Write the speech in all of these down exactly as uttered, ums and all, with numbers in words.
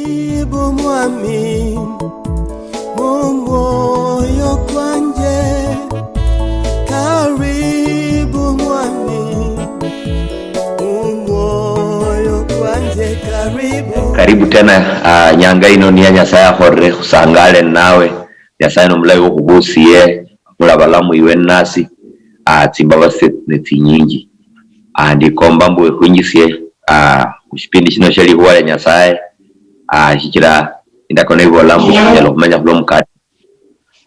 Karibu mwami, mumwoyo kwanje. Karibu mwami, mumwoyo kwanje, karibu. Karibu tena. Ah, nyanga ino niya Nyasaye akhorere, khusangale ninawe. Nyasaye nomulayi wokhubusiye, akhula balamu iwe ninasi. Ah, tsimbabasi nitsinyinji. Ah, ndikomba mbu ekhwinjisie, ah, khushipindi shino shia likhuwa lia Nyasaye, ah, shichira indakano ibola mbu shinyala okhumenya khulwa mukate,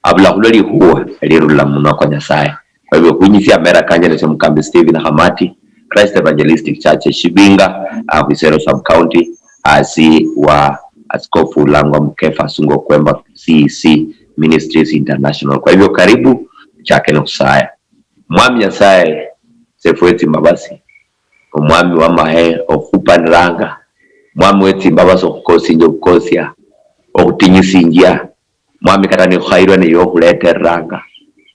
abula khulwa likhuwa lirula mumunwa kwa Nyasaye. Kwa hivyo, khwinjisia amera kanje nese Mukambi Stephen Khamati, Christ Evangelistic Church Eshibinga, ah, Khwisero Sub County, asi wa Askofu ulangwa Mukefa Sungo Kwemba, C E C Ministries International. Kwa hivyo, karibu, chake nokhusaya. Mwami Nyasaye, sefwe tsimbabasi, Omwami wamahe okhupaniranga, Mwami wetsimbabasi okhukosinjia obukosia, okhutinyisinjia, Mwami kata nikhukhairwa niyo okhuletereranga.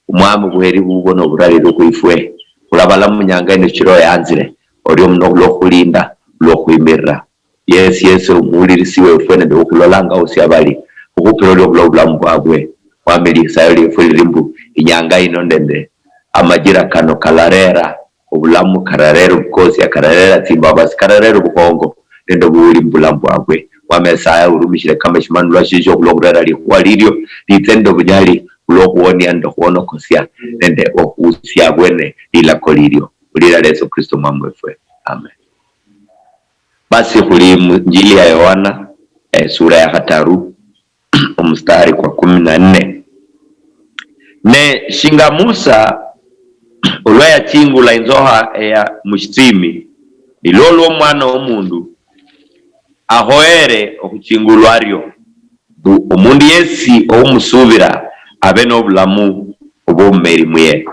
Omwami obuheri bubwo noburalirwe khwifwe, khulabala munyanga ino shichira oyanzire, orio muno khulwokhulinda, khulwokhwimirira. Yesi yesi omuwulirisi wefwe nende okhulolanga osi abali, okhupira orio khulwa obulamu bwabwe. Mwami lisayo liefwe liri mbu inyanga ino nende amajira kano kalarera obulamu, kararera obukosia, kararera tsimbabasi, kararera obukhongo nende obuwuli mubulamu bwabwe. Mwami Nyasaye, urumishire kama eshimanulwa shishio khulwa okhurera likhuwa lilio, litse nende obunyali khulwa okhuwonia nende okhuwonokosia nende okhusia abwene lilako lilio. Khulira lia Yesu Kristo Mwami wefwe. Amen. Basi khuli mu Injili ya Yohana, eh, sura ya khataru, omustari kwa kumi na nne. Ne shinga Musa olwa yachingula inzokha eya mushitsimi, nilwo olwa Omwana womundu akhoyere okhuchingulwa ario, mbu omundu yesi oumusuubira abe nobulamu obwomumeri muye.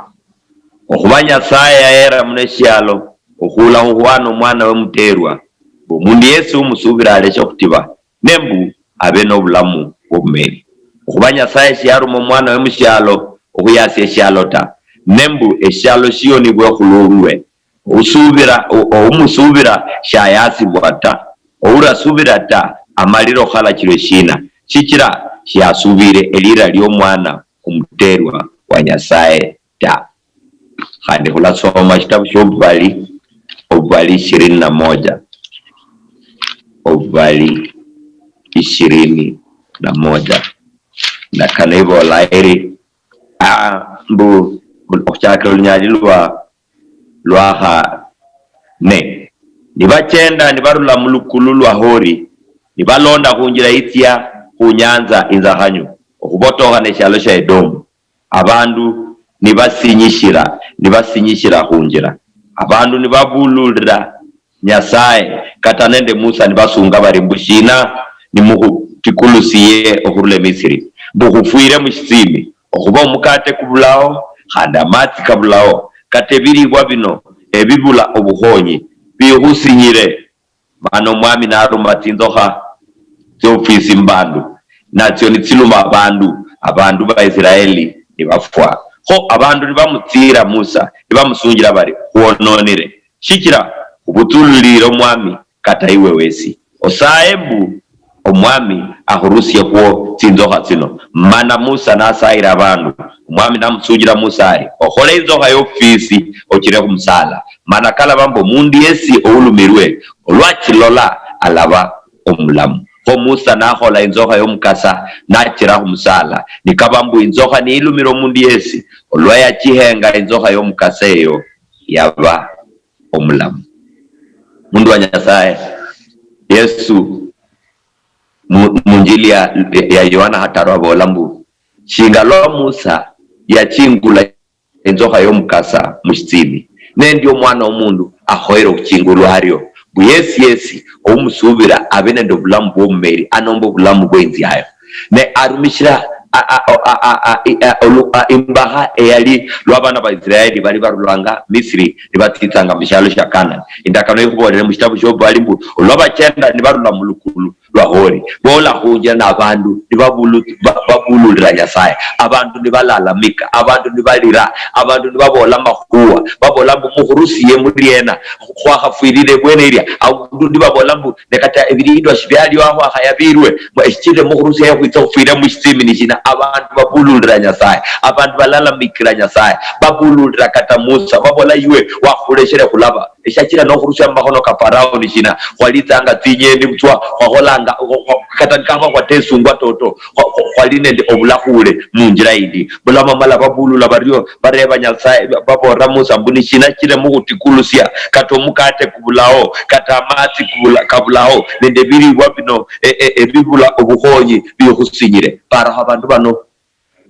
Okhuba Nyasaye yahera muno eshialo, okhuula khukhwana Omwanawe muteerwa, mbu omundu yesi oumusuubira aleshe okhutiba, ne mbu abe nobulamu bwobumeri. Okhuba Nyasaye shiyaruma Omwanawe mushialo okhuyasia eshialo ta, ne mbu eshialo shionibwe khululwe. Ousuubira, o-, oumusuubira shayasibwa ta, ourasuubira ta, amalire okhukhalachilwa eshiina, shichira shiyasuubire elira liomwana omuteerwa wa Nyasaye ta. Khandi khulasoma shitabu shobubali, obubali ishirini na moja. Obubali ishirini na moja. Ndakano ibola iri, ah, mbu, okhuchaka olunyali lwa, lwa khane. Nibachenda nibarula mulukulu lwa Hori, nibalonda khunjira itsia khunyanza inzakhanyu, okhubotokhana eshialo shia Edomu. Abandu nibasinyishira, nibasinyishira khunjira. Abandu nibabululira Nyasaye, kata nende Musa nibasunga bari, mbu shina nimukhutikulusiye okhurula eMisiri? Mbu khufwire mushitsimi, okhuba omukate kubulao, khandi amatsi kabulao, kata ebiribwa bino ebibula obukhonyi bikhusinyire. Mana Omwami naruma tsinzokha tsiofisi mubandu, natsio nitsiluma abandu, abandu ba Israeli nibafwa. Kho abandu nibamutsiira Musa, nibamusunjira bari, khwononire, shichira khubutsululire Omwami kata iwe wesi. Osaye mbu Omwami akhurusiekhuo tsinzokha tsino. Mana Musa nasayira abandu, Omwami namusunjira Musa ari, okhole inzokha yofisi, ochire khumusala. Mana kalaba mbu omundu yesi oulumirwe, olwachilola alaba omulamu. Kho Musa nakhola inzokha yomukasa, nachira khumusala. Nikaba mbu inzokha niyilumira omundu yesi, olwa yachihenga inzokha yomukasa eyo, yaba omulamu. Mundu wa Nyasaye, Yesu mu, munjili ya, ya Yohana khataru abola mbu, shinga lwa Musa yachingula inzokha yomukasa mushitsimi, nendio Omwana womundu akhoyere okhuchingulwa ario, mbu yesi yesi oumusuubira abe nende obulamu bwomumeri, anomba obulamu bweinziayo. Ne arumishira a, a, o, a, a, a, i, a, olu, a, imbakha eyali lwa abana ba Israeli bali barulanga Misiri nibatsitsanga mushialo shia Canaan. Indakano ikhubolere mushitabu shiobubali mbu, olwa bachenda nibarula mulukulu, bahori, bola khunjira na abandu nibabulu-, ba-, babululira Nyasaye, abandu nibalalamika, abandu nibalira, abandu nibabola amakhuwa, babola mbu, "Mukhurusiye muriena, khwakhafwirire bwene iria." Abandu nibabola mbu, "Ne kata ebirindwa shibialiho aho akhayabirwe, mbu eshichire mukhurusia ekhwitsa khufwira mushitsimi ni shina?" Abandu babululira Nyasaye, abandu balalamikira Nyasaye, babululira kata Musa, babola, "Iwe wakhuleshere khulaba. Eshachira nokhurusia mumakhono ka Farao ni shina? Khwalitsanga tsinyendi butswa, khwakholanga, khwa-, khwa-, kata nikaba khwatesungwa toto, khwa-, khwa-, khwali nende obulakhule munjira yindi." Bulama mala babulula bario, bareba Nyasaye, ba-, babolera Musa mbu, "Ni shina chire mukhutikulusya? Kata omukate kubulao, kata amatsi kubula-, kabulao, nende ebiribwa bino, e-, e-, ebibula obukhonyi bikhusinyire." Barakho abandu bano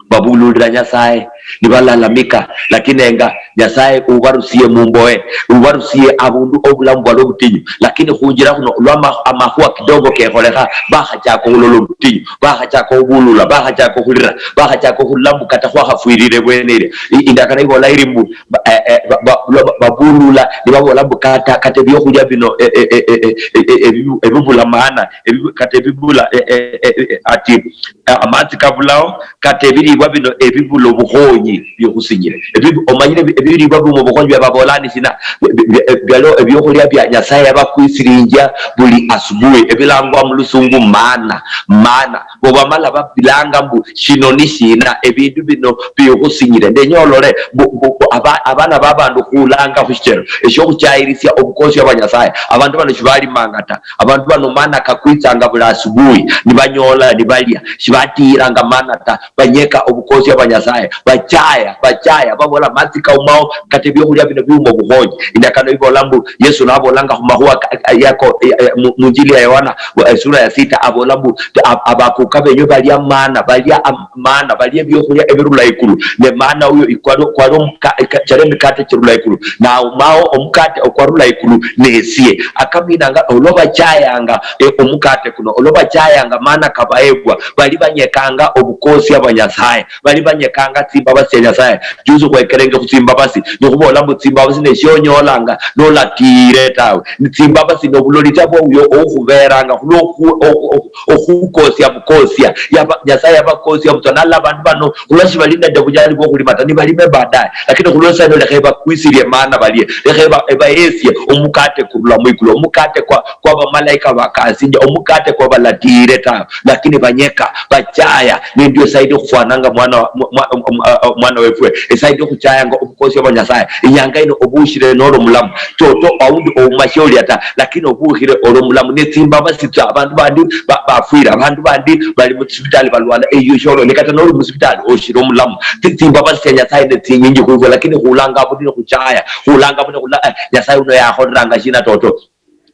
babululira Nyasaye, nibalalamika, lakini enga Nyasaye ubarusiye mumboye, ubarusiye abundu obulamu bwali obutinyu. Lakini khunjira khuno, olwa ama-, amakhuwa kidogo kekholekha, bakhachaka okhulola obutinyu, bakhachaka okhubulula, bakhachaka okhulira, bakhachaka okhurula mbu kata khwakhafwirire bwene iria. I-, indakano ibola iri mbu, ba-, eh, eh, ba-, ba-, ba-, babulula, nibabola mbu kata, kata ebiokhulia bino, eh, eh, eh, eh, eh, eh, eh, ebibu-, ebibula maana, ebibu-, kata ebibula, eh, eh, eh, eh, ati, eh, amatsi kabulao, kata ebiribwa bino ebibula obukhonyi bikhusinyire. Ebi-, omanyire ebi-, ebiribwa bino obukhonyi bia babola ni shina? Bi-, bi-, bi-, bialo ebiokhulia bia Nyasaye yabakwisirinjia buli asubuhi, ebilangwa mulusungu mana, mana. Bo bamala babilanga mbu, "Shino ni shina? Ebindu bino bikhusinyire." Ndenya olole mbu, mbu, mbu aba-, abana babandu khulanga khushichero esyokhuchayirisia obukosia bwa Nyasaye. Abandu bano shibalimanga ta. Abandu bano mana kakwitsanga buli asubuhi, nibanyola, nibalia. Shibatiiranga mana ta. Banyeka obukosia bwa Nyasaye. Bachaya, bachaya. Babola, "Matsi kaumao, kata ebiokhulia bino biuma obukhonyi." Indakano ibola mbu, Yesu nabolanga khumakhuwa ka-, ka-, yako, ya-, ya-, mu, munjili ya Yohana, eh, sura ya sita, abola mbu, ab-, abakuka benywe balia mana, balia am-, mana, balia ebiokhulia ebirula ikulu. Ne mana uyo ikwali, kwali omuka-, ika-, chali emikate chirula ikulu. Naumao omukate okwarula ikulu nesie. Akaminanga olwa bachayanga, eh, omukate kuno, olwa bachayanga mana kabaebwa, bali banyekanga obukosia bwa Nyasaye, bali banyekanga tsimbabasi tsia Nyasaye. Juzi khwekerenge khu tsimbabasi, nikhubola mbu tsimbabasi neshio onyolanga nolatiire tawe. Ni tsimbabasi nobuloli tsa bwa uyo oukhuberanga khulwo okhu-, okhu-, okhu-, okhukosia bukosia. Yaba-, Nyasaye yabakosia butswa, nalola abandu bano khulwa shibali nende bunyali bwokhulima ta, nibalime baadaye. Lakini khulwa esaino lekha ebakwisirie mana balie. Lekha eba-, ebahesie omukate kurula mwikulu, omukate kwa, kwa bamalaika bakasinja, omukate kwa balatiire tawe. Lakini banyeka, bachaya, nendio esaidi okhufwananga mwana wa, mwa-, mwa-, mwa-, mwana wefwe, esaidi okhuchayanga obukosia bwa Nyasaye. Inyanga ino obushire noli omulamu. Toto aundi oumashe olia ta, lakini obukhire oli omulamu. Ne tsimbabasi tsa abandu bandi ba-, bafwire, abandu bandi bali musipitali balwala, eyo sholo. Ne kata noli musipitali oshire omulamu. Tsi-, tsimbabasi tsia Nyasaye ne tsinyinji khwifwe, lakini khulanga abundu ne khuchaya, khulanga abundu ne khula, eh, Nyasaye uno yakholelanga shina toto?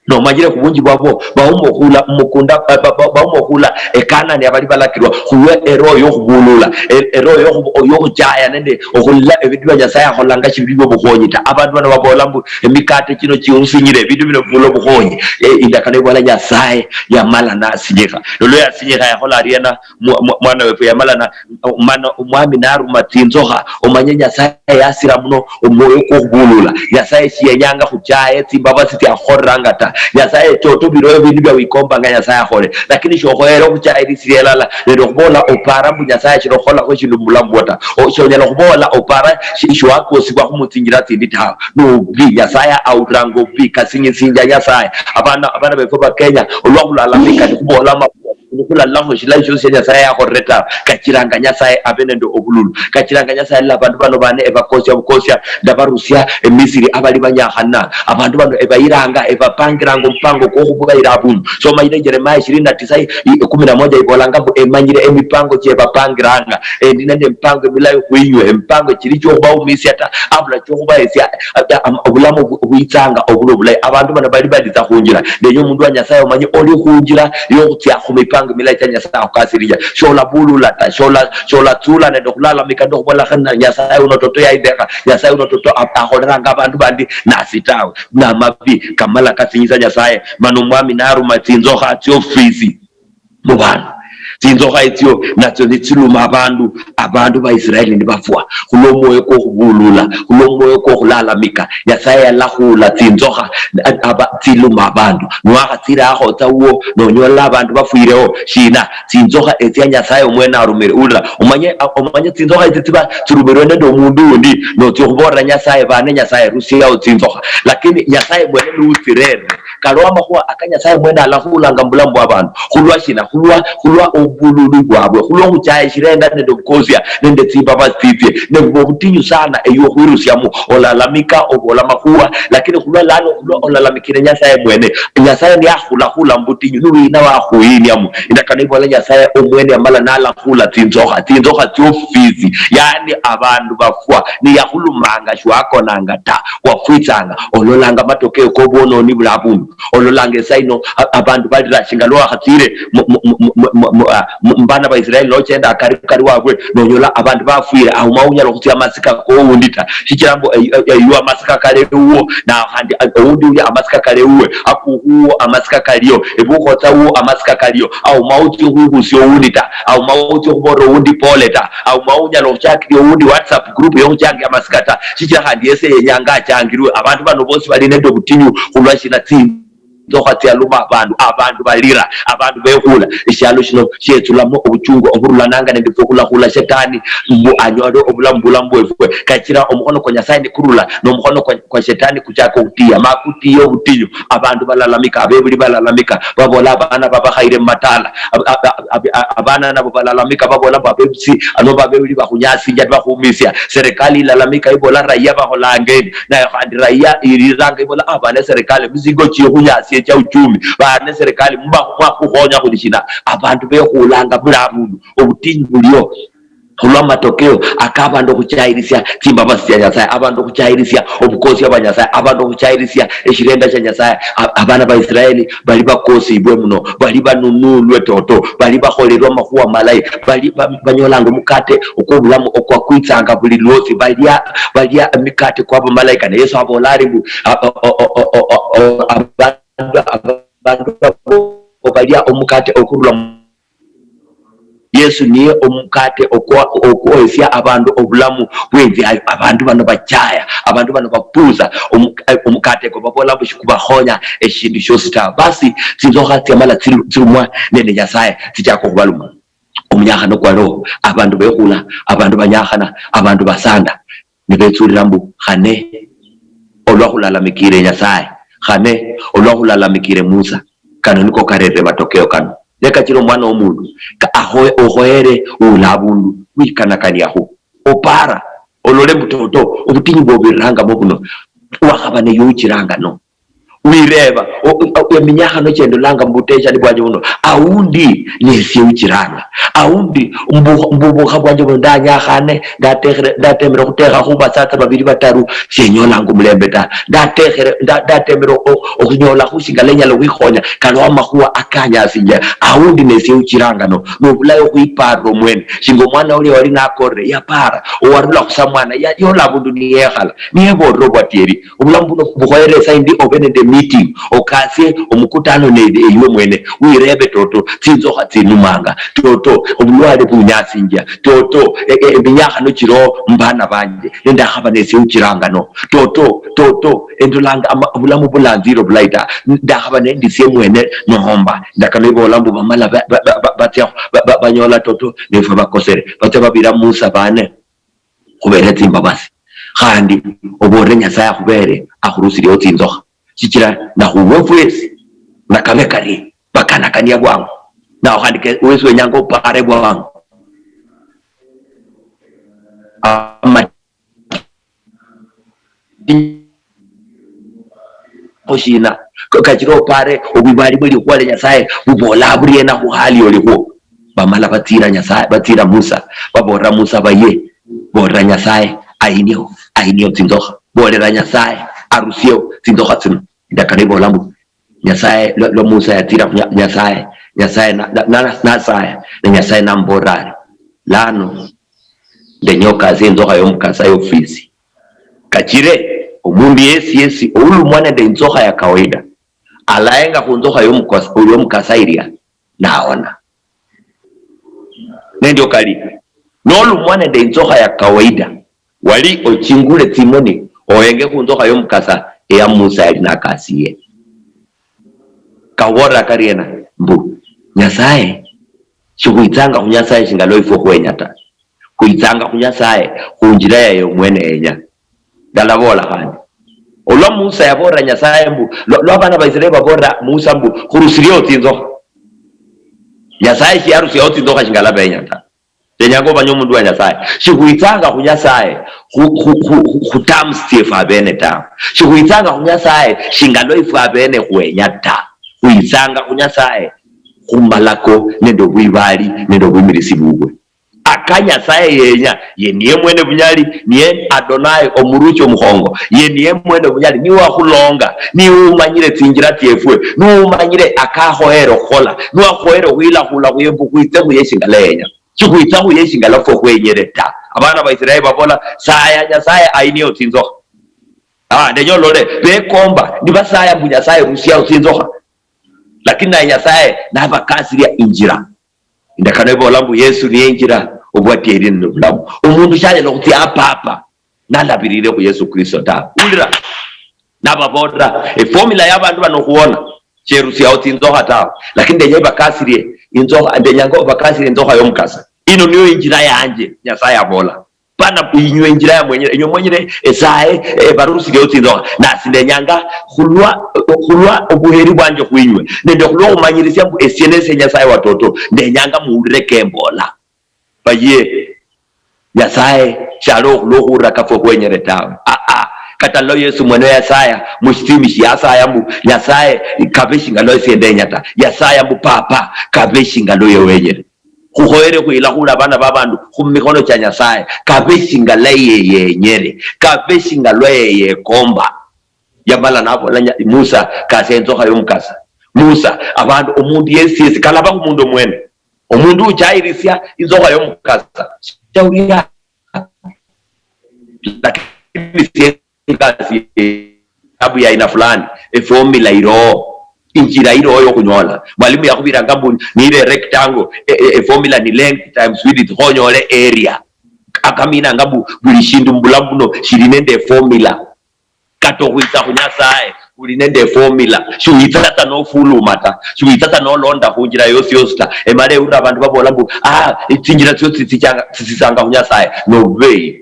Nomanyire khubunji bwabwo, bauma okhula mumukunda, ba-, ba-, ba-, bauma okhula eKanani abali balakirwa, khulwa eroho yokhubulula, e-, eroho yokhu-, yokhuchaya nende okhula ebindu bia Nyasaye akholanga shibili biobukhonyi ta. Abandu bano babola mbu, "Emikate chino chiusinyire, ebindu bino bibula obukhonyi." E, indakano ibola Nyasaye yamala nasinyikha. Nolwa yasinyikha yakhola ariena? Mwa-, mwa-, mwana wefu yamala na, mana omwami naruma tsinzokha, omanye Nyasaye yasira muno omwoyo kwokhubulula. Nyasaye shiyenyanga khuchaye tsimbabasi tsiakhukholelanga ta. Nyasaye toto biroyo bindu bia wikombanga Nyasaye akhole, lakini shokhoyere okhuchayirisiria elala nende okhubola opara mbu Nyasaye ashiri okhukholakho eshindu mubulamu bwo ta. O-, shonyala khubola opara shi-, shiwakosibwakho mutsinjira tsindi tawe. Nobubi, Nyasaye awuliranga obubi, kasinyisinja Nyasaye. Abana, abana befu ba Kenya, olwa khulalamika nikhubola ama-, nikhulalakho shilayi shiosi shia Nyasaye yakholere ta, kachiranga Nyasaye abe nende obululu. Kachiranga Nyasaye alala abandu bano bane ebakosia bukosia, ndabarusia eMisiri abali banyakhana. Abandu bano ebayiranga, ebapangiranga omupango kwokhubayira abundu. So omanyire Jeremiah ishirini na tisa i-, i-, kumi na moja ibolanga mbu, "Emanyire emipango chiebapangiranga. Endi nende emipango emilayi khwinywe, emipango chili chiokhubawumisia ta, abula chokhubahesia, a-, a-, am-, obulamu obu-, obwitsanga obuli obulayi." Abandu bano bali balitsa khunjira. Ndenya omundu wa Nyasaye omanye oli khunjira yokhutsia khumipango milayi chia Nyasaye akhukasiriya. Sholabulula ta, shola-, sholatsula nende okhulalamika nende okhubola khana Nyasaye uno toto yaindekha, Nyasaye uno toto a-, akholeranga abandu bandi nasi tawe. Namabi kamala kasinyisa Nyasaye. Mana omwami naruma tsinzokha tsiofisi mubandu. Tsinzokha etsio natsio nitsiluma abandu, abandu ba Israeli nibafwa khulwa omwoyo kwokhubulula, khulwa omwoyo kwokhulalamika. Nyasaye yalakhula tsinzokha, a- aba- tsiluma abandu. Niwakhatsira akhotsa wuwo, nonyola abandu bafwireho. Shina? Tsinzokha etsia Nyasaye omwene arumire. Ulira, omanye, omanye tsinzokha etsi tsiba tsirumirwe nende omundu undi, notsia okhubolera Nyasaye, bane Nyasaye, rusiao tsinzokha. Lakini Nyasaye mwene niutsirere. Kaliho amakhuwa aka Nyasaye mwene alakhulanga mubulamu bwa bandu. Khulwa shina? Khulwa, khulwa obululu bwabwe, khulwa okhuchaya eshirenga nende obukosia nende tsimbabasi tsitsie. Ne buba obutinyu sana ewe okhwirusiamo, olalamika, obola amakhuwa, lakini khulwa lano, khulwa olalamikire Nyasaye mwene, Nyasaye niyakhulakhula mubutinyu, niwina wakhuhiniamo. Indakano ibola Nyasaye omwene yamala nalakhula tsinzokha, tsinzokha tsiofisi, yani abandu bafwa, niyakhulumanga, shiwakonanga ta. Wafwitsanga, ololanga amatokeo kobwononi buli abundu. Ololanga esaa ino a- abandu balira shinga lwakhatsire mu- mu- mu- mu- mu- mu- ah, mu- mu baana ba Israeli, nochenda akari kari wabwe, nonyola abandu bafwire, auma unyala khutsia amasika kowundi ta, shichira mbu eyu eyu amasika kali wuwo, na khandi ah, owundi ulia amasika kali wuwe, akukhu wuwo amasika kalio, ebukhotsa wuwo amasika kalio, auma utsia okhwibusia owundi ta, auma utsia okhubolera owundi pole ta, auma unyala okhuchakiria owundi WhatsApp group yokhuchangia amasika ta, shichira khandi yesi yenyanga achangirwe. Abandu bano bosi bali nende obutinyu khulwa shina? Tsinzokha tsialuma abandu, abandu balira, abandu bekhula. Eshialo shino shietsulamo obuchungu oburulananga nende fwe khulakhula shetani mbu anyole obulamu, bulamu bwefwe. Kachira omukhono kwa Nyasaye nikurula, nomukhono kwa, kwa shetani kuchaka okhutiya, ma kutiya obutinyu. Abandu balalamika, abebuli balalamika, babola abana babakhaire mumatala. Ab- ab- ab- ab- abana nabo balalamika, babola mbu abebusi ano babebuli bakhunyasinja, bakhumisia. Serikali ilalamika ibola raia bakholanga endi, nayo khandi raia iliranga ibola abana serikali mizigo chikhunyasia cha uchumi, bana serikali muba mwakhukhonya khuli shina? Abandu bekhulanga buli abundu, obutinyu bulio. Khulwa matokeo aka abandu okhuchayirisia tsimbabasi tsia Nyasaye, abandu okhuchayirisia obukosia bwa Nyasaye, abandu okhuchayirisia eshirenda shia Nyasaye. A- abana ba Israeli bali bakosibwe muno, bali banunulwe toto, bali bakholerwe amakhuwa malayi, bali ba- banyolanga omukate okwobulamu okwakwitsanga buli lwosi, balia, balia emikate kwa bamalaika. Ne Yesu abola ari mbu a- o- o- o- o- o- o- abandu, abandu abo balia omukate okurula mu Yesu niye omukate okwa- okwohesia abandu obulamu bwenzia. Abandu bano bachaya, abandu bano bapuuza omu- eh, omukate ko, babola mbu shikubakhonya eshindu shiosi tawe. Basi tsinzokha tsiamala tsiru- tsirumwa nende Nyasaye, tsichaka okhubaluma. Omunyakhano kwa roho, abandu bekhula, abandu banyakhana, abandu basanda, nibetsulira mbu khane olwa khulalamikire Nyasaye, khane olwa khulalamikire Musa. Kano niko karerire matokeo kano. Ne kachira omwana womundu ka- akhoe- okhoere ula abundu wikanakaniakhu, opara, olole mbu toto obutinyu bwobirirangamo buno, wakhaba neyuchiranga no? Wireba, o- o- eminyakhano chendolanga mubuteshani bwanje buno, aundi nesie uchiranga, aundi mbu- mbubukha bwanje buno ndanyakhane, ndatekhere- ndatemere okhutekha khubasatsa babiri bataru, sienyolanga omulembe ta. Ndatekhere- nda- ndatemere o- okhunyola khushinga lenyala okhwikhonya, kaliho amakhuwa akanyasinjia, aundi nesie uchiranga no, nobulayi okhwiparira omwene. Shinga omwana ulia wali nakorire, yapara, owarula khusamwana, ya- yola abundu niyekhala, niyebolera obwatieri. Obulamu buno bukhoyere esaa indi obe nende meeting, okasie omukutano nende ewe mwene, wirebe toto, tsinzokha tsinumanga toto, obulwale bunyasinjia toto, e- e- eminyakhano chiro mubana banje, nendakhaba nesie uchiranga no? Toto, toto, endolanga ama- obulamu bulanzire obulayi ta, ndakhaba nendi sie mwene nohomba. Ndakano ibola mbu bamala ba- ba- ba- ba- batsia ba- ba- banyola toto, nefwe bakosere, batsia babira Musa bane khubere tsimbabasi. Khandi obolere Nyasaye akhubere akhurusireo tsinzokha, shichira nakhuwe fwesi nakabe karie, bakanakania bwangu. Naho khandi ke- wesi wenyanga opare bwangu. Ama- kho shina? Ka- kachira opare obwibali bwe likhuwa lia Nyasaye bubola buriena khuhali olikhwo? Bamala batsira Nyasaye, batsira Musa, babolera Musa baye, bolera Nyasaye, ainio, ainio tsinzokha, bolera Nyasaye arusieo tsinzokha tsino. Indakano ibola mbu Nyasaye, lwa, lwa Musa yatsira khu Nya- Nyasaye, Nyasaye na- na- na- nasaya, ne Nyasaye namubolera ari, lano ndenya okasie inzokha yomukasa yofisi. Kachire omundu yesi yesi oulumwa nende inzokha ya kawaida, alaenga khunzokha yomukas- yomukasa ilia, naona. Nendio kali, nolumwa nende inzokha ya kawaida, wali ochingule tsimoni, ohenge khunzokha yomukasa eya Musa yali nakasiye. Kahubolera kariena? Mbu, Nyasaye, shikhwitsanga khu Nyasaye shingala ifwe khwenya ta. Khwitsanga khu Nyasaye khunjira yaye omwene yenya. Ndalabola khandi. Olwa Musa yabolera Nyasaye mbu, lwa, lwa abana ba Israeli babolera Musa mbu, "Khurusirio tsinzokha." Nyasaye shiyarusiao tsinzokha shingala benya ta. Kenyanga omanye omundu wa Nyasaye. Shikhwitsanga khu Nyasaye khu, khu, khu, khu, khu terms tsiefu abene ta. Shikhwitsanga khu Nyasaye shingala ifwe abene khwenya ta. Khwitsanga khu Nyasaye khu malako nende obwibali nende obwimirisi bubwe. Aka Nyasaye yenya, ye niye mwene bunyali, niye Adonai, omuruchi omukhongo, ye niye mwene bunyali, niye wakhulonga, niye umanyire tsinjira tsiefwe, niye umanyire akakhoyere okhukhola, niye wakhoyere okhwilakhula khuye mbu khwitse khuye shingala yenya. Shikhwitsa khuye shingala fwe khwenyere ta. Abana ba Israeli babola, "Saya Nyasaye ainie tsinzokha." Ah, ndenya olole, bekomba, nibasaya mbu Nyasaye rusiao tsinzokha. Lakini naye Nyasaye nabakasiria injira. Indakano ibola mbu Yesu niye injira, obwatieri nende obulamu. Omundu shanyala okhutsia ha Papa nalabirire khu Yesu Kristo tawe. Ulira, nababolera, eformula yabandu bano okhuwona, cherusiao tsinzokha tawe. Lakini ndenya ibakasirie inzokha, ndenyanga obakasirie inzokha yomukasa. Ino niyo injira yanje, Nyasaye abola. Pana inywe injira ya mwenyere, inywe mwenyere esaye, eh, barusireo tsinzokha. Nasi ndenyanga khulwa, khulwa obuheri bwanje khwinywe, nende khulwa okhumanyirisia mbu esie nese Nyasaye watoto, ndenyanga muwulire kembola. Baye, Nyasaye shali okhulwa okhurira kafwe khwenyere tawe. Ah, ah. Kata lwa Yesu mwene yasaya, mushitimi shiyasaya mbu, "Nyasaye, kabe shingalo esie ndenya ta." Yasaya mbu, "Papa, kabe shingalo ye wenyere." Khukhoyere khwila khula abana babandu khumikhono chia Nyasaye, kabe shingala ye yenyere, kabe shingalwa ye yekomba. Yamala nabola Nya-, Musa, "Kasia inzokha yomukasa." Musa, abandu, omundu yesi yesi kalaba khumundu omwene. Omundu uchayirisia inzokha yomukasa, shauria. Lakini siengasi sababu ya aina fulani, eformula iroho, injira iroho yokhunyola. Mwalimu yakhubiranga mbu nibe rectangle, e, e, eformula ni length times width, khonyole area. Akaminanga mbu buli shindu mubulamu buno shili nende eformula. Kata okhwitsa khu Nyasaye, khuli nende eformula. Shiwitsa tsa nofuluma ta. Shiwitsa tsa nolonda khunjira yosi yosi ta. Emala ewulira abandu babola mbu, "Ah, tsinjira tsiosi tsichanga, tsitsitsanga khu Nyasaye." Nobubeyi.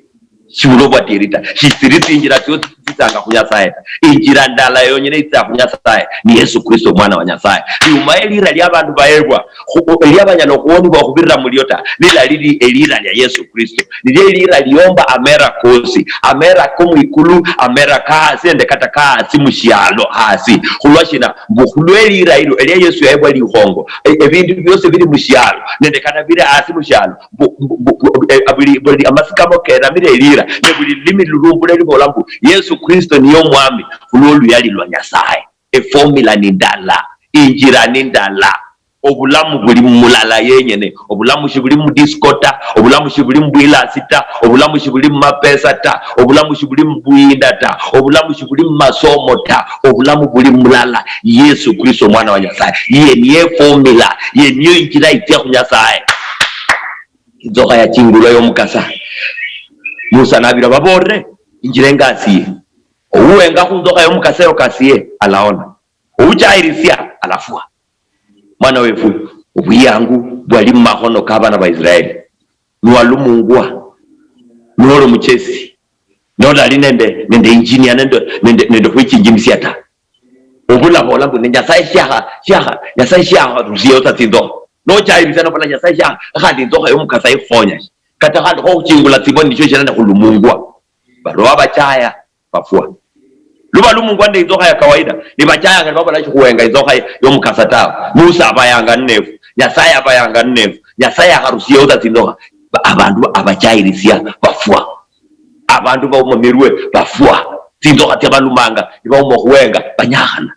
Shibula obwatieri ta. Shitsiri tsinjira tsiosi tsitsitsanga khu Nyasaye ta. Injira ndala yonyene itsitsa khu Nyasaye ni Yesu Kristo, omwana wa Nyasaye. Yuma elira lia abandu baebwa, khu-, elia banyala okhuonibwa okhubirira mulio ta, nilali li-, elira lia Yesu Kristo. Nilio elira liomba amera kosi, amera ko mwikulu, amera ka hasi nende kata ka hasi mushialo hasi. Khulwa shina? Mbu khulwa elira ilo, elia Yesu yaebwa likhongo, e-, ebindu biosi bili mushialo, nende kata bili hasi mushialo, mbu, mbu, mbu, mbu, e, buli, buli amasikamo keramire elira, ne buli lulimi lulumbule libola mbu Yesu Kristo niye omwami, khulwa oluyali lwa Nyasaye. Eformula ni ndala, injira ni ndala. Obulamu buli mulala yenyene. Obulamu shibuli mu disco ta, obulamu shibuli mu bwilasi ta, obulamu shibuli mu mapesa ta, obulamu shibuli mu buyinda ta, obulamu shibuli mu masomo ta, obulamu buli mulala. Yesu Kristo, omwana wa Nyasaye, ye niye formula, ye niyo injira itsia khu Nyasaye. Inzokha yachingulwa yomukasa. Musa nabira babolere, injira engasiye. Ouwenga khu nzokha yomukasa eyo kasiye, alaona. Ouchayirisia, alafwa. Mwana wefu, obuyangu bwali mumakhono kabana ba Israeli. Niwalumungwa, noli omuchesi, nolali nende, nende engineer, nende, nende, nende khwichinjimisia ta. Obulabola mbu, ne Nyasaye shiakha, shiakha, Nyasaye shiakharusieo tsa tsindokha. Nochayirisia nobola Nyasaye shiakha, khandi inzokha yomukasa ikhukhonya shi? Kata khandi khokhuchingula tsiboni nisho shiena ne khulumungwa. Baroa bachaya, bafwa. Luba lumungwa nende inzokha ya kawaida, nibachayanga nibabola shikhuwenga inzokha yomukasa tawe. Musa abayanga nnefu, Nyasaye abayanga nnefu, Nyasaye akharusieo tsa tsindokha. Ba-, abandu abachayirisia bafwa. Abandu bauma mirwe bafwa. Tsinzokha tsia balumanga, nibauma okhuwenga, banyakhana.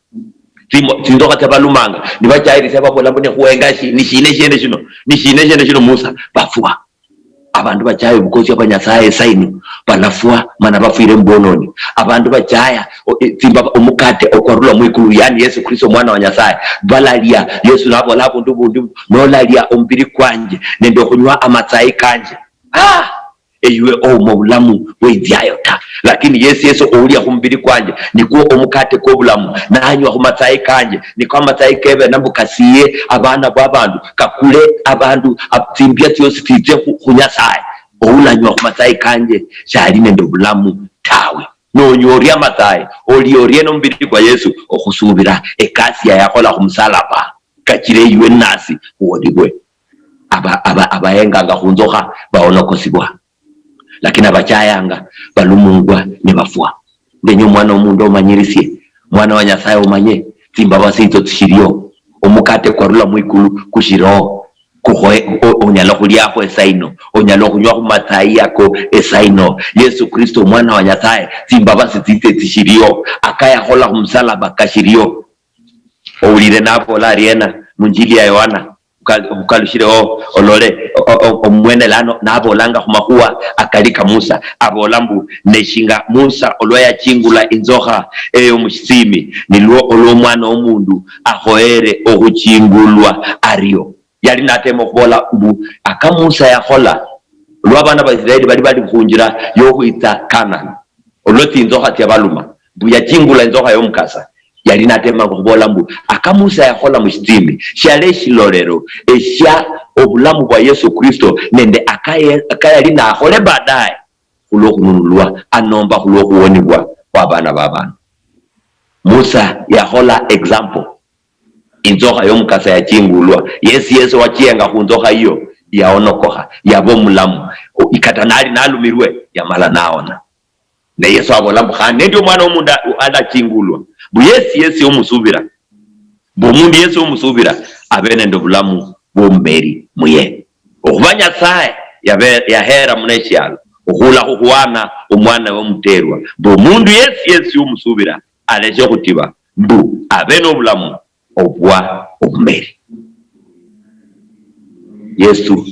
Tsimo-, tsinzokha tsia balumanga, nibachayirisia babola mbu, "Nikhuwenga shi-, ni shina eshiene shino? Ni shina eshiene shino, Musa?" Bafwa. Abandu bachaya obukosia bwa Nyasaye esaino balafwa mana bafwire mubwononi. Abandu bachaya o- e- tsimbaba, omukate okwarula mwikulu, yani Yesu Kristo, omwana wa Nyasaye, balalia. Yesu nabola, abundu bundi, nolalia omubiri kwanje nende okhunywa amatsayi kanje, ah, eywe ouma obulamu bweinziayo ta. Lakini yesi yesi oulia khumubiri kwanje nikwo omukate kwobulamu, nanywa khumatsayi kanje niko amatsayi kebe nambu kasiye abana bwabandu, kakule abandu ab- tsimbia tsiosi tsitse khu- khu Nyasaye. Oulanywa khumatsayi kanje shali nende obulamu tawe. Nonywa oria amatsayi, olia orie nomubiri kwa Yesu, okhusubira ekasi yayakhola khumusalaba, kachire iwe nasi khuwonibwe. Aba- aba- abayenganga khunzokha bawonokosibwa, lakini abachayanga balumungwa nibafwa. Ndenya omwana womundu omanyirisie, mwana wa Nyasaye, omanye tsimbabasi itso tsishilio, omukate kwarula mwikulu kushilio, kukhoe- o- onyala khuliakho esaino, onyala okhunywa khumatsayi yako esaino. Yesu Kristo, omwana wa Nyasaye, tsimbabasi tsitse tsishilio, akayakhola khumusalaba kashilio. Owulire nabola ariena munjili ya Yohana? Oka- okalushireho olole o- o- omwene lano nabolanga khumakhuwa akali ka Musa, abola mbu, ne shinga Musa olwa yachingula inzokha eyo mushitsimi, nilwo olwa omwana womundu akhoyere okhuchingulwa ario. Yali natema okhubola mbu aka Musa yakhola olwa abana ba Israeli bali bali khunjira yokhwitsa Canaan, olwa tsinzokha tsiabaluma, mbu yachingula inzokha yomukasa, yali natemanga khubola mbu aka Musa yakhola mushitsimi shiali eshilolero eshia obulamu bwa Yesu Kristo nende akaye- akayali nakhole baadaye khulwokhununulwa anomba khulwokhuwonibwa khwabana babandu. Musa yakhola example, inzokha yomukasa yachingulwa, yesi yesi wachiyenga khunzokha iyo yaonokokha, yaba omulamu. O- kata nali nalumirwe yamala naona. Ne Yesu abola mbu khandi nendi omwana womundu a- alachingulwa, mbu yesi yesi omusubira, mbu omundu yesi omusubira abe nende obulamu bwomumeri muye. Okhuba Nyasaye yabe- yahera muno eshialo okhula khukhwana omwana we omuterwa, mbu omundu yesi yesi omusubira aleshe okhutiba, mbu abe nobulamu obwa obumeri. Yesu,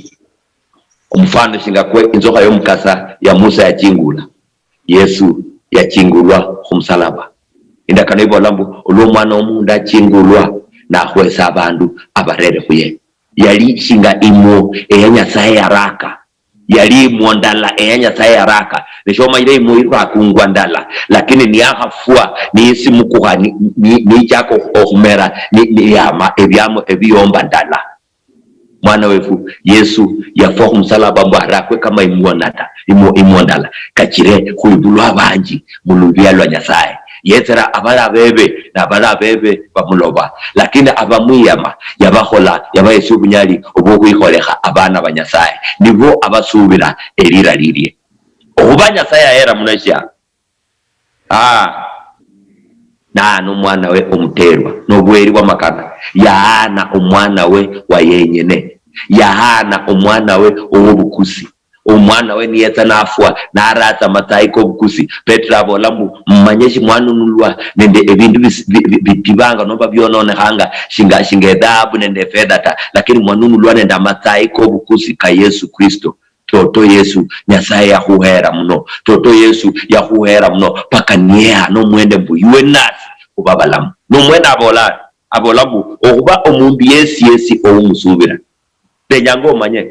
omufano shinga kwe inzokha yomukasa ya Musa yachingula, Yesu yachingulwa khumusalaba. Indakano ibola mbu olwa omwana womundu achingulwa, nakhwesa abandu abarere khuye. Yali shinga imwo eya Nyasaye yaraka, yali imwo ndala eya Nyasaye yaraka. Neshomanyire imwo irakungwa ndala, lakini niyakhafwa, niyisimukukha, ni- ni- nichaka okhu- okhumera, ni- niyama ebiamo ebiyomba ndala. Mwana wefu Yesu yafwa khumusalaba mbu arakwe kama imwonata, imwo- imwondala, kachire khwibulwa abanji mulubia lwa Nyasaye. Yetsera abali abebe nabali abebe bamuloba, lakini abamwiyama yabakhola, yabahesia obunyali obwokhwikholekha abana ba Nyasaye, nibo abasubira elira lilie. Okhuba Nyasaye ahera muno eshialo, Ah, naana omwana we omuteerwa nobweri bwamakana, yahaana omwana we wa yenyene, yahaana omwana we owobukusi. Omwana we niyetsa nafwa, naratsa amatsayi kobukusi, Petero abola mbu, mumanye shimwanunulwa nende ebindu bis- bi- bi- bitibanga nomba byononekhanga, shinga shinga edhahabu nende efedha ta, lakini mwanunulwa nende amatsayi kobukusi ka Yesu Kristo. Toto Yesu, Nyasaye yakhuheera muno. Toto Yesu yakhuheera muno, paka niyehana omwene mbu, "Iwe nasi khuba balamu." Nomwene abola ari, abola mbu, okhuba omundu yesi yesi oumusuubira. Ndenyanga omanye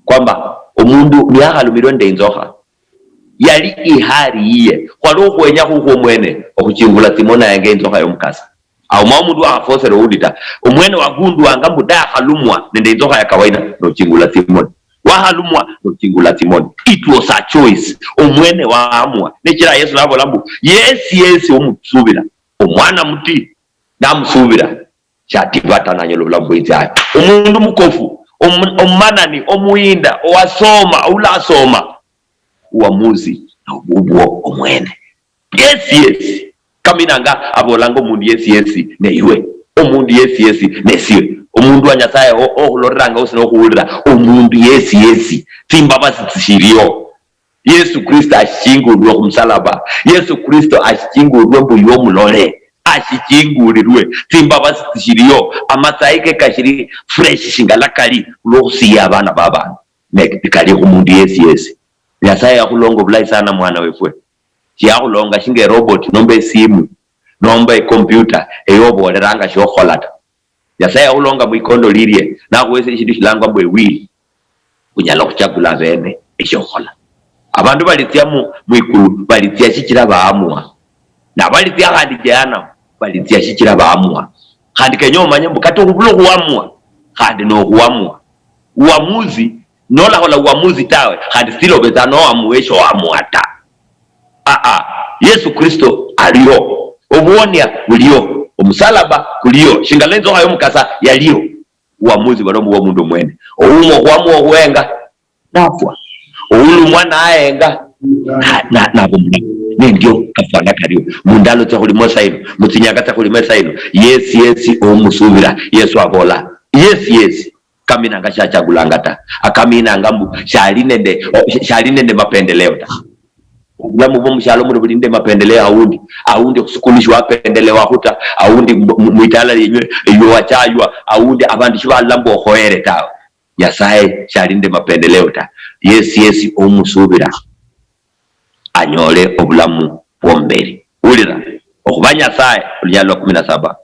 kwamba omundu niyakhalumirwe nende inzokha, yali ihali yiye, khwali okhwenya khukhwo omwene okhuchingula tsimoni aenge inzokha yomukasa. Auma omundu wakhafosera owundi ta. Omwene wagunduanga mbu ndakhalumwa nende inzokha ya kawaida, nochingula tsimoni. Wakhalumwa, nochingula tsimoni. It was a choice. Omwene waamua. Nechira Yesu nabola mbu, yesi yesi omusubira, omwana muti, namusubira, shatiba ta nanyola obulamu bweinziayo. Omundu mukofu, omu- omumanani, omuyinda, owasoma, oulasoma, uamuzi nobubwo omwene. Yesi yesi. Kaminanga abolanga omundu yesi yesi neiwe. Omundu yesi yesi nesiwe. Omundu wa Nyasaye o- okhulolelanga osi nokhuwulira. Omundu yesi yesi. Tsimbabasi tsishiliho. Yesu Kristo ashichingulwe khumusalaba. Yesu Kristo ashichingulwe mbu iwe omulole. Ashichingulilwe. Tsimbabasi tsishiliho. Amatsayi ke kashili fresh shingala kali khulwokhusiya abana babandu. ne kali khumundu yesi yesi. Nyasaye yakhulonga obulayi sana, mwana wefwe. Shiyakhulonga shinga erobot nomba esimu nomba ecomputer eyoboleranga shiokhola ta. Nyasaye yakhulonga mwikondo lilie, nakhuwesa eshindu shilangwa mbu ewili. Unyala okhuchakula abene eshiokhola. Abandu balitsia mu, mwikulu, balitsia shichira baamua. Nabalitsia khandi jehanamu, balitsia shichira baamua. Khandi kenya omanye mbu kata okhubula okhuamua, khandi nokhuamua. Uamuzi, nolakhola uamuzi tawe, khandi still obetsa noamua esho oamua ta. Aa, Yesu Kristo aliho, obuonia bulio, omusalaba kulio, shingala inzokha yomukasa yalio. Uamuzi bali omuwa omundu omwene. Ouma okhwamua okhuhenga, nafwa. Oulumwa nahenga, na- na- naba omulamu. Nendio kafwana kario mundalo tsia khulimo saino, mutsinyanga tsia khulimo saino. Yesi yesi omusubira, Yesu abola, yesi yesi. Kaminanga shachagulanga ta. Akaminanga mbu shali nende, o- sh- shali nende mapendeleo ta. Obulamu bwo mushialo muno buli nende mapendeleo. Aundi, aundi khusukulu shiwapendelewa khuta, aundi mu- mu- mwitala lienywe eyo wachaywa, aundi abandu shibalala mbu okhoyere tawe. Nyasaye shali nende mapendeleo ta. Yesi yesi omusubira anyole obulamu bwomberi. Wulira, okhuba Nyasaye, olunyalo lwa kumi na saba,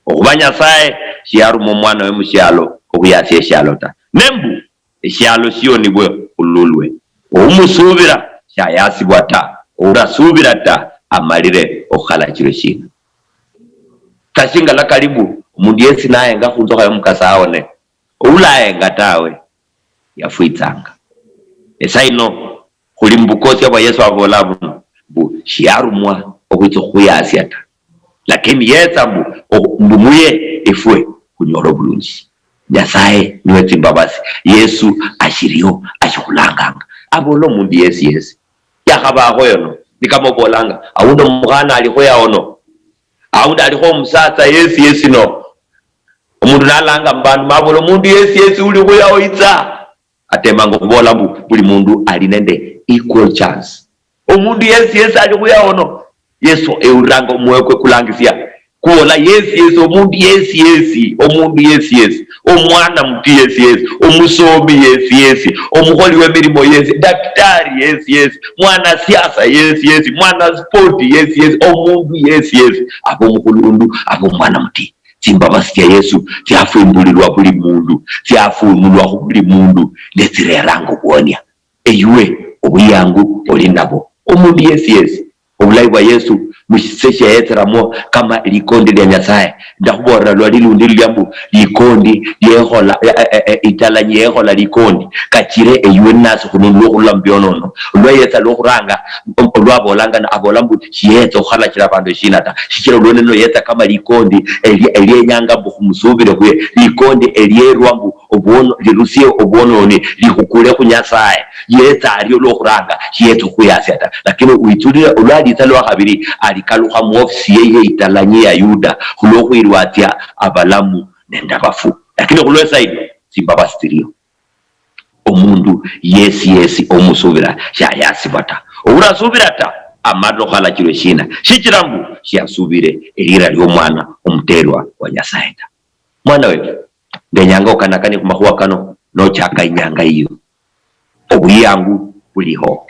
okhuba Nyasaye shiyaruma omwana we mushialo okhuyasia eshialo ta, ne mbu eshialo shionibwe khululwe. Oumusubira shayasibwa ta, ourasubira ta amalire okhukhalachirwa eshina? Kashingala kali mbu omundu yesi nayenga khunzukha yomukasa aone, oulayenga tawe yafwitsanga. Esaino khuli mubukosia bwa Yesu abola buno, mbu shiyarumwa okhwitsa okhuyasia ta, lakini yetsa mbu, o- mbu muye efwe khunyole obulunji. Nyasaye niwe tsimbabasi. Yesu ashirio, ashikhulanganga. Abola omundu yesi yesi. Yakhabaho yono, ni kama obolanga, aundi omukhana alikho yaono, aundi alikho omusatsa yesi yesi no. Omundu nalanga mubandu mabola, omundu yesi yesi uli khuyaho itsa. Atemanga okhubola mbu buli mundu ali nende equal chance. Omundu yesi yesi ali khuyahono, Yesu ewuliranga omwoyo kwe kulangisia. Kubola yesi yesi, omundu yesi yesi, omundu yesi yesi, omwana muti yesi yesi, omusomi yesi yesi, omukholi wemirimo yesi, daktari yesi yesi, mwanasiasa yesi yesi, mwanaspoti yesi yesi, omundu yesi yesi, aba omukhulundu, aba omwana muti. Tsimbabasi tsia Yesu tsiafumbulilwa buli mundu, tsiafunulwa khu buli mundu, netsireranga obwonia. Eywe obuyangu oli nabo, omundu yesi yesi. Obulayi bwa Yesu musise shiayetseramwo kama likondi lia Nyasaye. Ndakhubolera lwali lundi lulia mbu likondi liekhola, e- e- e- italanyi yekhola likondi, kachire eywe nasi khununulwa khurula mubionono. Olwa yetsa lwokhuranga, olwabolanga na- abola mbu shiyetsa okhukhalachira abandu eshina ta, shichira olwene luno yetsa kama likondi elie- elienyanga mbu khumusubire khwe, likondi elierwa mbu obwono- lirusie obwononi, likhukule khu Nyasaye. Yetsa ario lwokhuranga, shiyetsa okhuyasia ta, lakini witsulire olwalitsa lwakhabiri, alikalukha muofisi yeye italanyi ya Yuda khulwokhwirwatsia abalamu nende abafu. Lakini khulwesaino tsimbabasi tsirio. Omundu yesi yesi omusubira shayasibwa ta. Ourasubira ta, amalire okhalachirwa eshina? Shichira mbu shiasubire elira liomwana omuterwa wa Nyasaye ta. Mwana wefu, ndenyanga okanakanie khumakhuwa kano nochaka inyanga yiyo. Obuyangu buliho.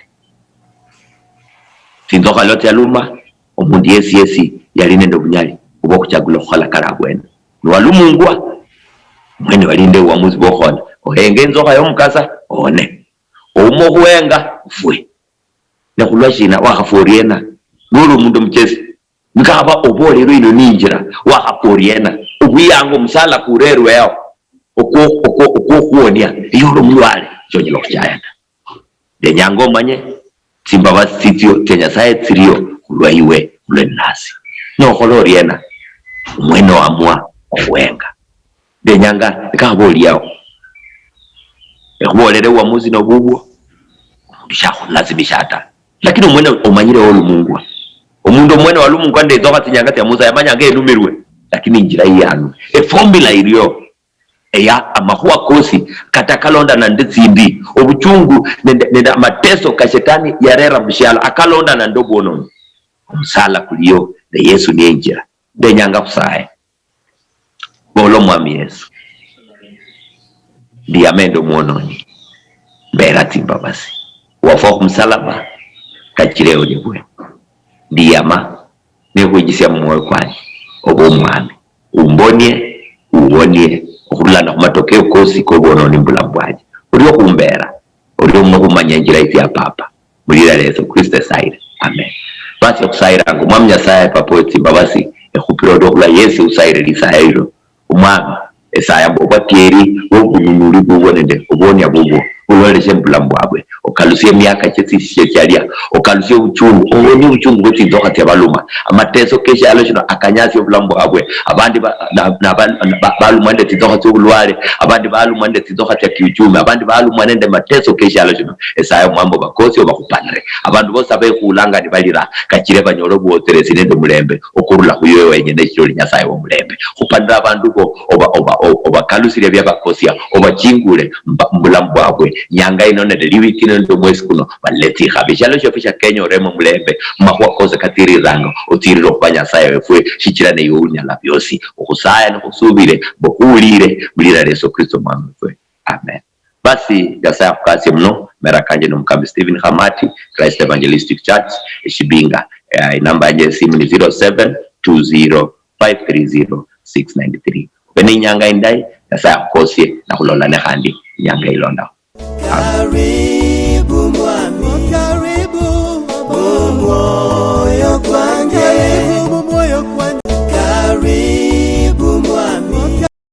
Tsinzokha lwa tsialuma, omundu yesi yesi yali nende obunyali obwokhuchagula okhukhola kali abwene. Niwalumungwa, mwene walinde uamuzi bwokhukhola. Ohenge inzokha yomukasa, ohone. Ouma okhuhenga, ofwe. Ne khulwa shina? Wakhafwa oriena? Noli omundu omuchesi, nikaba obolerwe ino ninjira, wakhafwa oriena? Obuyangu, omusala kurerweho okwo- okwo- okwokhuonia, eyo oli omulwale, shonyala okhuchaya ta. Ndenyanga omanye tsimbabasi tsitsio tsia Nyasaye tsirio khulwa iwe, khulwe ninasi. Nokhola oriena? Omwene oamua okhuhenga. Ndenyanga nikakhaba oliao, ekhubolere uamuzi nobubwo, omundu shakhulazimisha ta. Lakini omwene omanyire olumungwa. Omundu omwene walumungwa nende inzokha tsinyanga tsia Musa, yamanyanga enumirwe, lakini injira iyanu. Eformula irio. Eya amakhuwa kosi, kata kalondana nende tsimbi, obuchungu nende, nende amateso ka shetani yarera mushialo, akalondana nende obwononi, omusala kuliyo, ne Yesu niye injira. Ndenyanga khusaye. Bola, Omwami Yesu, ndiyama endi omwononi. Mbera tsimbabasi. Wafwa khumusalaba, kachire olebwe. Ndiyama, nekhwinjisia mumwoyo kwanje, obe omwami. Umbonie, uwonie, okhurulana khumatokeo kosi kobwononi mubulamu bwanje. Orio khumbera, orio muno khumanya injira itsia Papa. Mulira lya Yesu Kristo esaire. Amen. Basi ekhusairanga Omwami Nyasaye Papa wetsimbabasi, ekhupira orio khula Yesu usaire lisaya lino. Omwami, esaya mbu obwatieri bwobununuli bubwo nende obuonia bubwo buloleshe mubulamu bwabwe. Okalusie emiaka chie tsisishe chialia, okalusie obuchungu, ohonie obuchungu bwe tsinzokha tsia baluma. Amateso keshialo shino akanyasie obulamu bwabwe. Abandi ba-, na-, na-, ba-, ba-, balumwa nende tsinzokha tsiobulwale, abandi balumwa nende tsinzokha tsia kiuchumi, abandi balumwa nende mateso keshialo shino. Esaye Omwami obakosie obakhupanire. Abandu bosi abekhulanga nibalira, kachire banyole obwotseresi nende omulembe okurula khuyoyo wenyene, shichira oli Nyasaye womulembe. Khupanira abandu bo, oba, oba, o-, obakalusirie biabakosia, obachingule mba-, mubulamu bwabwe. Nyanga ino nende liwiki lino nende omwesi kuno, balole tsikhabi. Eshialo shiefwe shia Kenya oreme omulembe, mumakhuwa kosi katsiriranga, otsirire okhuba Nyasaye wefwe, shichira neiwe unyala biosi. Okhusaya nikhusubire, mbu khuwulire, mulira lya Yesu Kristo Omwami wefwe. Amen. Basi, Nyasaye akhukasie muno, mera kanje ni Mukambi Stephen Khamati, Christ Evangelistic Church, Eshibinga. Eh, inamba yanje yesimu ni zero seven two zero five three zero six nine three. Obe ne inyanga indayi, Nyasaye akhukosie, nakhulolane khandi inyanga ilondaho. Amen. Karibu mwami, karibu mumwoyo kwange, karibu mumwoyo kwange, karibu.